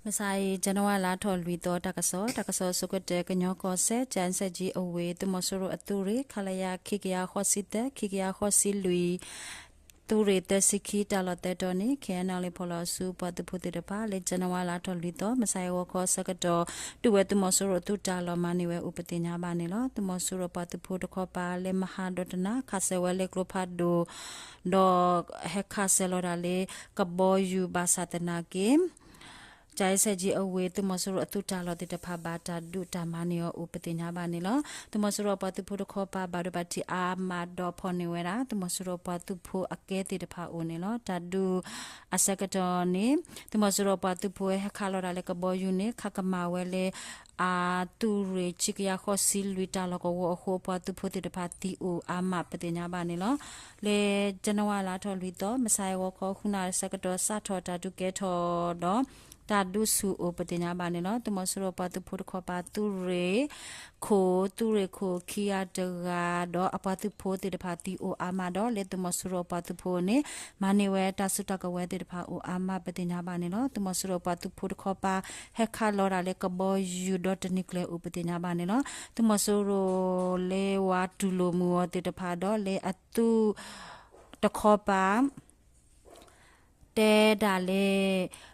မုၢ်ဆါအံၤ January လါထီၣ်လွံၢ်သီ တၢ်ကစီၣ်, တၢ်ကစီၣ်အဆိကတၢၢ် ကညီကီၢ်စဲၣ် ကၠဲးစဲၣ်ကၠံအဝ့ၢ် သုးမီၤစိရိၤအသုးရ့ၣ် ခလရ ခံကယၤဃိးဆံသၢ ခံကယၤဃိးဆံလွံၢ် သုးရ့ၣ်သၢဆံခံ တၢ်လီၢ်သၢတီၤန့ၣ် ခ့ၣ်အဲၣ်ယူၣ်လ့ၣ် ဖီၣ်လီၤအစုပှၤသုးဖိသ့ၣ်တဖၣ် လၢ January လါထီၣ်လွံၢ်သီ မုၢ်ဆါအံၤဂီၤခီဆၢကတီၢ် ဒုးဝဲသုးမီၤစိရိၤအသုးတၢ်လီၢ်မၤန့ၢ်ဝဲအိၣ်ပသ့ၣ်ညါဘၣ်န့ၣ်လီၤ. သုးမီၤစိရိၤပှၤသုးဖိတခီပၤလၢမဟါဒီးတနၤ ခးစဲးဝဲလၢကျိဖးဒိၣ် ဒီးဟဲခးစဲးလီၤတၢ်လၢကဘီယူၤဘၣ်ဆၣ်သနာ်က့ ကၠဲးစဲၣ်ကၠံအဝ့ၢ် သုးမီၤစိရိၤအသုးတၢ်လီၢ်သ့ၣ်တဖၣ် ဘၣ်တၢ်ဒုးတၢ်မၤန့ၢ်အီၤအိၣ်ပသ့ၣ်ညါဘၣ်န့ၣ်လီၤ. သုးမီၤစိရိၤပှၤသုးဖိတခီပၤ ဘၣ်ဒိဘၣ်ထံးအါမးဒီးဖီၣ်န့ၢ်ဝဲဒၣ် သုးမီၤစိရိၤပှၤသုးဖိအကဲသ့ၣ်တဖၣ်အိၣ်န့ၣ်လီၤ. တၢ်ဒုးအဆၢကတီၢ်န့ၣ် သုးမီၤစိရိၤပှၤသုးဖိဟဲခးလီၤတၢ်လၢကဘီယူၤန့ၣ် ခးကမၣ်ဝဲလၢ အသုးရ့ၣ်ခံကယၤဃိးဆံလွံၢ်တၢ်လီၢ်ကဝီၤအဃိ ပှၤသုးဖိသ့ၣ်တဖၣ်သံအိၣ်အါမးပသ့ၣ်ညါဘၣ်န့ၣ်လီၤ. လၢ January လါထီၣ်လွံၢ်သီ မုၢ်ဆါအံၤဂီၤခီဃုနၣ်ရံၣ်ဆၢကတီၢ် စးထီၣ်တၢ်ဒုးကဲထီၣ်ဒီး တၢ်ဒုးဆူၣ်အိၣ်ပသ့ၣ်ညါဘၣ်န့ၣ်လီၤ. သုးမီၤစိရိၤပှၤသုးဖိတခီပၤ သုးရ့ၣ်ခိၣ် သုးရ့ၣ်ခိၣ်ခံဂၤတဂၤဒီး အပှၤသုးဖိသ့ၣ်တဖၣ်သံအိၣ်အါမးဒီး လၢသုးမီၤစိရိၤပှၤသုးဖိန့ၣ် မၤန့ၢ်ဝဲတၢ်စုတၢ်ကဝဲၤသ့ၣ်တဖၣ်အိၣ်အါမးပသ့ၣ်ညါဘၣ်န့ၣ်လီၤ. သုးမီၤစိရိၤပှၤသုးဖိတခီပၤ ဟဲခးလီၤတၢ်လၢကဘီယူၤဒီးတနံၤကျၢၤအိၣ်ပသ့ၣ်ညါဘၣ်န့ၣ်လီၤ. သုးမီၤစိရိၤလၢဝၤတူၢ်လိာ်မုာ်အီၤသ့ၣ်တဖၣ်ဒီးလၢအသုးတခီပၤ တဲဒၣ်လၢ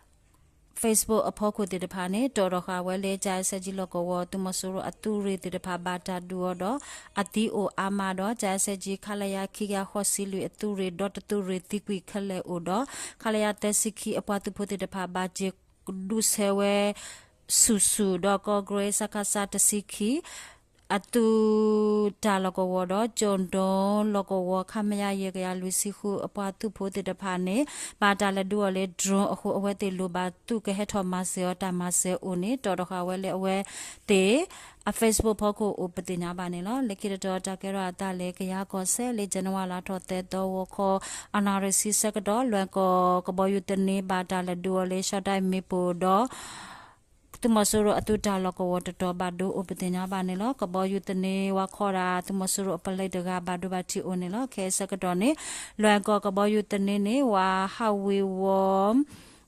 Facebook အဖီခိၣ်သ့ၣ်တဖၣ်န့ၣ် တီၣ်ထီၣ်ဃာ်ဝဲလၢ ကၠဲးစဲၣ်ကၠံလီၢ်ကဝီၤ သုးမီၤစိရိၤအသုးရ့ၣ်သ့ၣ်တဖၣ်ဘၣ်တၢ်ဒုးအီၤဒီး အသံအိၣ်အါမးဒီး ကၠဲးစဲၣ်ကၠံ ခလရ ခံကယၤဃိးဆံလွံၢ်အသုးရ့ၣ်ဒီတသုးရ့ၣ်သံကွံာ်ခဲလၢာ်အိၣ်ဒီး ခလရ သၢဆံခံအပှၤသုးဖိသ့ၣ်တဖၣ် ဘၣ်စၢၤဒုးဆၢဝဲ ဆူၣ်ဆူၣ်ဒီး ကီၢ်ကရ့ၣ် စကစ တဆံခံ အသုးတၢ်လီၢ်ကဝီၤဒီး ကၠိၣ်ဒိၣ်လီၢ်ကဝီၤ ခမရ ယဲၢ်ကယၤလွံၢ်ဆံဃု အပှၤသုးဖိသ့ၣ်တဖၣ်န့ၣ် ဘၣ်တၢ်လဲၤဒုးအီၤလၢ drone အဃိ အဝဲသ့ၣ်လိၣ်ဘၣ်သုးကဟဲထီၣ်မၤစၢၤအီၤ တၢ်မၤစၢၤအိၣ်န့ၣ် တီၣ်ထီၣ်ဃာ်ဝဲလၢအဝဲသ့ၣ် အ Facebook ဖီခိၣ်အိၣ်ပသ့ၣ်ညါဘၣ်န့ၣ်လီၤ. လၢခံတတီၤတၢ်ကဲထီၣ်အသးလၢကယၤကီၢ်စဲၣ်လၢ January လါထီၣ်သၢသီဂီၤခီ အနၣ်ရံၣ်ဆံဆၢကတီၢ် လွဲၢ်ကီၢ်ကဘီယူၤသန့ဘၣ်တၢ်လဲၤဒုးအီၤလၢ ရှီတၢ်မ့ၣ်ပိၢ်ဒီး သုးမီၤစိရိၤအသုးတၢ်လီၢ်ကဝီၤတတီၤဘၣ်ဒိအိၣ်ပသ့ၣ်ညါဘၣ်န့ၣ်လီၤ. ကဘီယူၤသန့ဝဲခီဒၣ် သုးမီၤစိရိၤအပလဲတဂၤဘၣ်ဒိဘၣ်ထံးအိၣ်န့ၣ်လီၤ. ခဲအံၤဆၢကတီၢ်န့ၣ် လွဲၢ်ကီၢ်ကဘီယူၤသန့န့ၣ် ဝၤဟးဝ့ၤဝီၤ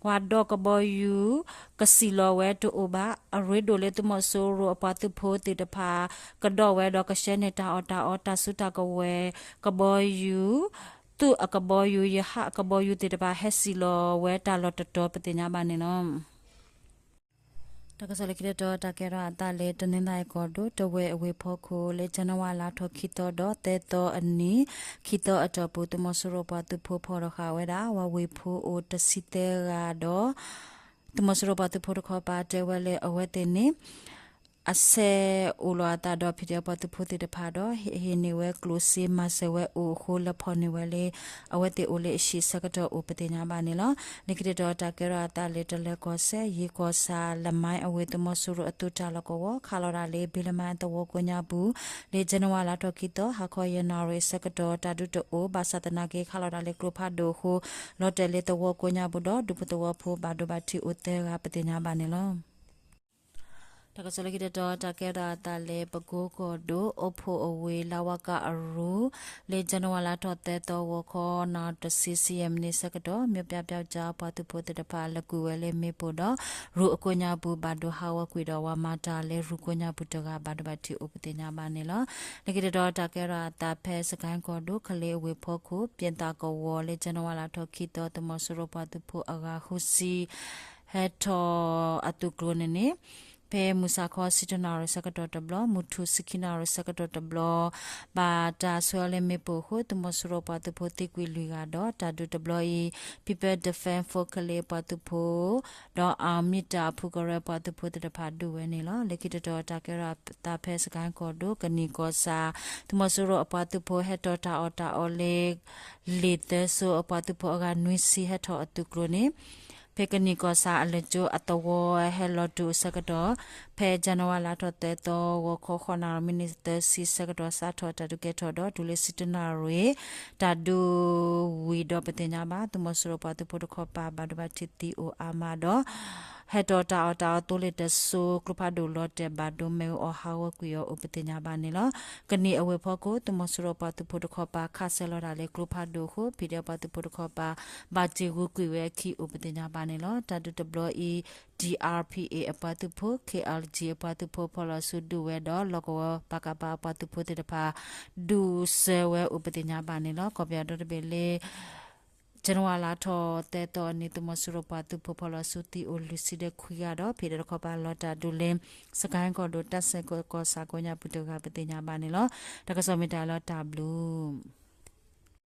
ဝၤဒီကဘီယူၤ ကစံၣ်လီၤဝဲတအိၣ်ဘၣ်. အရ့ဒိၣ်လၢသုးမီၤစိရိၤအပှၤသုးဖိသ့ၣ်တဖၣ် ကဒီးဝဲဒီးကဆှၢန့ၢ်တၢ်အီၣ်တၢ်အီ တၢ်စုတၢ်ကဝဲၤ ကဘီယူၤ သုးအကဘီယူၤ ရဟတ်အကဘီယူၤသ့ၣ်တဖၣ် ဟဲစံၣ်လီၤဝဲတၢ်လီၢ်တတီၤပသ့ၣ်ညါဘၣ်န့ၣ်လီၤ. တၢ်ကစီၣ်လၢခံတတီၤ တၢ်ကဲထီၣ်အသးလၢ တနီသရံၣ်ကီၢ်ဒိၣ် တဝဲအဝ့ၢ်ဖီခိၣ် လၢ January လါထီၣ်ခံသီဒီးသၢသီအနံၤ ခံသီအတီၢ်ပူၤ သုးမီၤစိရိၤပှၤသုးဖိဖီၣ်ထီၣ်ဃာ်ဝဲဒၣ် ဝၤဝ့ၢ်ဖိအိၣ်တဆံသၢဂၤဒီး သုးမီၤစိရိၤပှၤသုးဖိတခီပၤတဲဝဲလၢအဝဲသ့ၣ်န့ၣ် အဆဲးအိၣ်လီၤအသးဒီး ဖံးဒဲး ပှၤသုးဖိသ့ၣ်တဖၣ်ဒီး ဟ့ၣ်န့ၢ်ဝဲကျိၣ်စ့မၤစၢၤဝဲအိၣ်အဃိ လၢဖီၣ်န့ၢ်ဝဲလၢ အဝဲသ့ၣ်အိၣ်လၢအဟံၣ်ဆၢကတီၢ်အိၣ်ပသ့ၣ်ညါဘၣ်န့ၣ်လီၤ. လၢခံတတီၤတၢ်ကဲထီၣ်အသးလၢ တလၢၤကီၢ်စဲၣ် ယ့ၢ်ကီၢ်ဆၣ် လမါအဝ့ၢ် သုးမီၤစိရိၤအသုးတၢ်လီၢ်ကဝီၤ ခးလီၤဒၣ်လၢ ဘ့လမါသဝီကိးညါပူၤ လၢ January လါထီၣ်ခံသီ ဟါခီယဲၢ်နၣ်ရံၣ်ဆၢကတီၢ် တၢ်ဒုးတအိၣ် ဘၣ်ဆၣ်သနာ်က့ ခးလီၤဒၣ်လၢကျိဖးဒိၣ်အဃိ လီၤတဲာ်လၢသဝီကိးညါပူၤဒီး ဒူဖိသဝီဖိဘၣ်ဒိဘၣ်ထံးအိၣ်သၢဂၤပသ့ၣ်ညါဘၣ်န့ၣ်လီၤ. တၢ်ကစီၣ်လၢခံတတီၤ တၢ်ကဲထီၣ်အသးလၢ ပကိကီၢ်ဒိၣ် အိၣ်ဖှိၣ်အဝ့ၢ် လါဝါကၢ်အရူၢ် လၢ January လါထီၣ်သၢသီဂီၤခီ နၣ်ရံၣ်တဆံဆံယဲၢ်မံးနံးဆၢကတီၢ် မၠိၣ်ပၠးပၠးကၠါ ပှၤသုးဖိသ့ၣ်တဖၣ် လဲၤကွံာ်ဝဲလၢမ့ၣ်ပိၢ်ဒီး ရူၢ်အကိးညါပူၤဘၣ်ဒိဟးဂီၤကွံာ်ဒီး ဝၤမၤတၢ်လၢရူၢ်ကိးညါပူၤတဂၤ ဘၣ်ဒိဘၣ်ထံးအိၣ်ပသ့ၣ်ညါဘၣ်န့ၣ်လီၤ. လၢခံတတီၤ တၢ်ကဲထီၣ်အသးဖဲစကဲၣ်ကီၢ်ဒိၣ် ကလ့အဝ့ၢ်ဖီခိၣ် ပၠ့သးကဝီၤ လၢ January လါထီၣ်ခံသီ သုးမီၤစိရိၤပှၤသုးဖိအဂၤဃုဆံ ဟဲထီၣ်အသုးကျိၤန့ၣ်န့ၣ် ဖဲမုၢ်ဆါခီ ဆံတၢနၣ်ရံၣ်ဆၢကတီၢ်တဘျီ မုၢ်ထူၣ် ဆံခံနၣ်ရံၣ်ဆၢကတီၢ်တဘျီ ဘၣ်တၢ်ဆှၢအီၤလၢမ့ၣ်ပိၢ်အဃိ သုးမီၤစိရိၤပှၤသုးဖိသံကွံာ်လွံၢ်ဂၤဒီး တၢ်ဒုးတဘျီအံၤ People Defense Force ကလ့ပှၤသုးဖိ ဒီး အမံတၢ် ဖုကရၢပှၤသုးဖိသ့ၣ်တဖၣ်ဒုးဝဲန့ၣ်လီၤ. လၢခံတတီၤ တၢ်ကဲထီၣ်အသးဖဲစကဲၣ်ကီၢ်ဒိၣ် ကနံၣ်ကီၢ်ဆၣ် သုးမီၤစိရိၤအပှၤသုးဖိဟဲထီၣ်တၢ်အီၣ်တၢ်အီလၢ လ့ၣ်သၢစိအပှၤသုးဖိအဂၤနွံဆံဟဲထီၣ်အသုးကျိၤန့ၣ် ဖဲကနံၣ်ကီၢ်ဆၣ်အလၢၢ်ကၠိအသဝီဟဲလီၤတုၤအဆၢကတီၢ် ဖဲ January လါထီၣ်သၢသီ ဂီၤခီ ဃိးနၣ်ရံၣ် မံးနံးသၢဆံဆၢကတီၢ် စးထီၣ်တၢ်ဒုးကဲထီၣ်ဒီး တုၤလၢ ဆံတၢနၣ်ရံၣ် တၢ်ဒုးဝံၤဒီးပသ့ၣ်ညါဘၣ် သုးမီၤစိရိၤပှၤသုးဖိတခီပၤ ဘၣ်ဒိဘၣ်ထံးသံအိၣ်အါမးဒီး ဟဲထီၣ်တၢ်အီၣ်တၢ်အီသိလ့ၣ်တစိၤ ကျိဖးဒိၣ်လီၤတဲာ်ဘၣ်ဒိမ့ၣ်အူအီၣ်ဟးဂီၤကွံာ်အီၤအိၣ် ပသ့ၣ်ညါဘၣ်န့ၣ်လီၤ. ကနံၣ်အဝ့ၢ်ဖီခိၣ် သုးမီၤစိရိၤပှၤသုးဖိတခီပၤ ခးစဲးလီၤတၢ်လၢကျိဖးဒိၣ်အဃိ ဖံးဒဲးပှၤသုးဖိတခီပၤ ဘၣ်စၢၤဂုာ်ကွံာ်ဝဲအခံအိၣ်ပသ့ၣ်ညါဘၣ်န့ၣ်လီၤ. တၢ်ဒုးတဘျီအံၤ DRPA အပှၤသုးဖိ KLG အပှၤသုးဖိဖီၣ်လီၤဆူဒုးဝဲဒီး လီၢ်ကဝီၤ ပကဖ အပှၤသုးဖိသ့ၣ်တဖၣ် ဒုးစၢၤဝဲအိၣ်ပသ့ၣ်ညါဘၣ်န့ၣ်လီၤ. ကီၢ်ပယီၤဒီတဘ့ၣ်လၢ ကၠနဝါလါထီၣ်သၢသီအနံၤ သုးမီၤစိရိၤပှၤသုးဖိဖီၣ်လီၤဆူသံအိၣ်လွံၢ်ဆံဒီးခွံဂၤဒီး ဖံးဒီးတခီပၤလီၤတၢ်ဒုးလၢ စကဲၣ်ကီၢ်ဒိၣ် တၢ်ဆဲးကီၢ်ကီၢ်ဆၣ်ကိးညါပူၤတဂၤပသ့ၣ်ညါဘၣ်န့ၣ်လီၤ. တၢ်ကစီၣ်မ့ၢ်တၢ်လီၤတၢ်ဘျုး